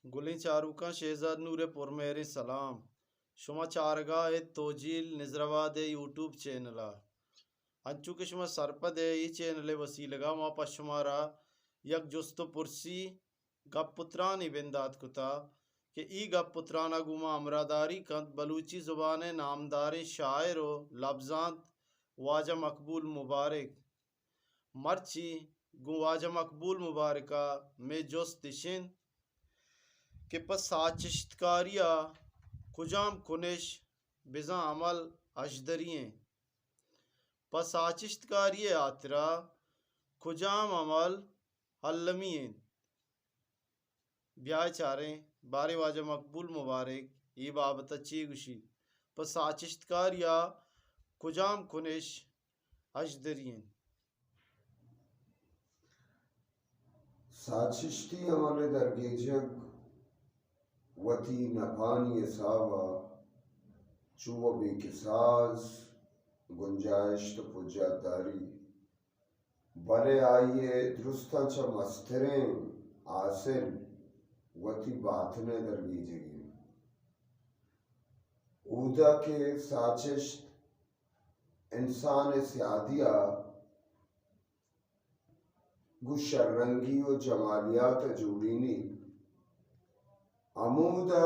گلیں چاروکاں، شہزاد نور ءِ پرمہریں سلام۔ شما چارگا ات توجیل نظرآباد ءِ یوٹیوب چینل ءَ۔ انچو کہ شما سرپد ءِ، اے چینل ءِ وسیلگ ءَ ما پہ شمارا یک جست ءُ پرسی، گپ ءُ ترانے بندات کتا کہ اے گپ ءُ تران ءَ گوں ما ہمراہداری کنت بلوچی زبان ءِ نامداریں شاعر ءُ لبزانت واجہ مقبول مبارک۔ مرچی گوں واجہ مقبول مبارک ءَ مئے جست اش انت کہ پہ ساچشتکاری ءَ کجام کنش بزاں عمل اژدری انت؟ پہ ساچشتکاری ءِ ہاترا کجام عمل المی انت؟ بیا چاریں، باریں واجہ مقبول مبارک اے بابت ءَ چے گوشیت؟ پہ ساچشتکاری ءَ کجام کنش اژدری انت؟ ساچشتی عمل ءِ درگیجگ وتی نپانی حساب ءَ چو و بے کساس، گنجائشت ءُ پجات داری، بلے آئی ءِ درستاں چہ مستریں حاصل وتی باطن ءِ درگیجگ انت۔ اودا کہ ساچشت انسان ءِ سیادی ءَ گوں شررنگی ءُ جمالیات ءَ جوڑینیت، ہمودا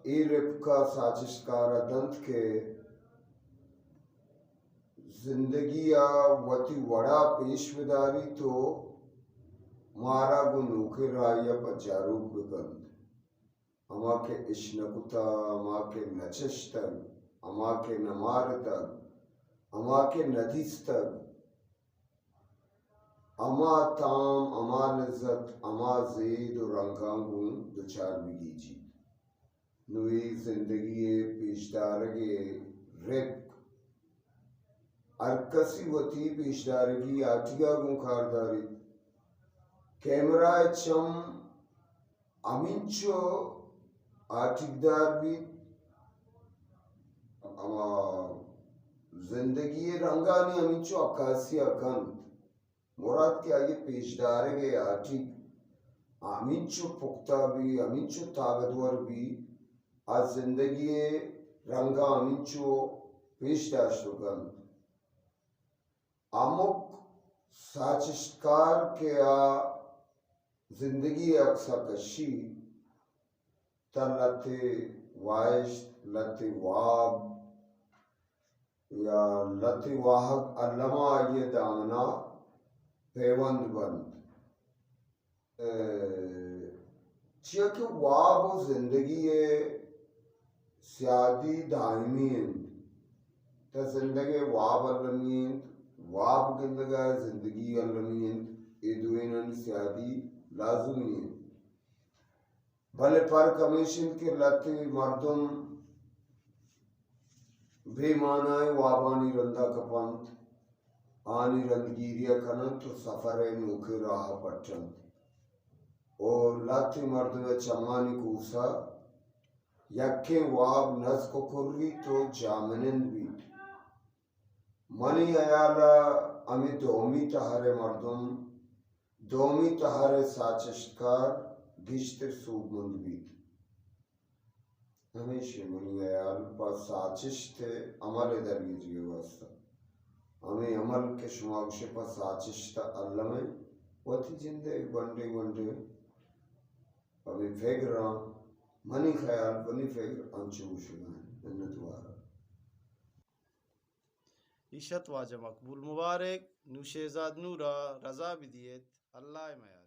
اے رپک ءَ ساچشتکار ءَ دنت کہ زندگی ءَ وتی وڑا پیش بداریت ءُ مارا گوں نوکیں راہی ءَ پجاروک بکنت۔ ہما کہ اش نہ کتہ، ہما کہ نہ چشتگ، ہما کہ نہ مارتگ، ہما کہ نہ دیستگ، ہما تام، ہما لذت، ہما زید ءُ رنگاں گوں دچار بگیجیت۔ نوں اے زندگی ءِ پیشدارگ ءِ رپک ہر کسی وتی پیشدارگی ہاٹی ءَ گوں کار داریت۔ کیمرہ ءِ چم ہمینچو ہاٹیگدار بیت، ہما زندگی ءِ رنگانی ہمینچو عکاسی ءَ کنت۔ مراد کہ آئی ءِ پیشدارگ ءِ ہاٹیگ ہمینچو پختہ بی، ہمینچو طاقتور بی، آ زندگی ءِ رنگاں ہمینچو پیش داشت کنت۔ ہمک ساچشتکار کہ آ زندگی ءِ عکس ءَ کشی، تاں لہتے واہشت، لہتے واب یا لہتے واہگ الما آئی ءِ دامنا پیوند بنت۔ اے، چیا کہ واب ءُ زندگی ءِ سیادی دائمی انت۔ تہ زندگ ءِ واب المی انت، واب گندگ ءَ زندگی المی انت، اے دوئینانی سیادی لازمی انت۔ بلے فرق ہمیش انت کہ لہتے مردم بے معنائیں وابانی رندا کپنت، آنی رندگیری ءَ کننت ءُ سفر ءِ نوکیں راہ ءَ پٹنت۔ ءُ لہتے مردم ءِ چمانی کوسہ یکیں واب نز ککریت ءُ جاہمنند بیت۔ منی ہیال ءَ ہمے دومی تہر ءِ مردم، دومی تہر ءِ ساچشتکار گیشتر سوبمند بیت۔ ہمیش منی ہیال پہ ساچشت ءِ عمل ءِ درگیجگ ءِ واستہ۔ ہمے عمل کہ شما گوشے پہ ساچشت ءَ الم ءَ وتی جند ءِ گونڈیں گونڈیں ہمے فگراں، منی خیال، منی فگر انچو گوشگ ءَ انت۔ منتوار۔ ایش ات واجہ مقبول مبارک، نوں شہزاد نور ءَ رضا بدیت، اللہ ءِ میار۔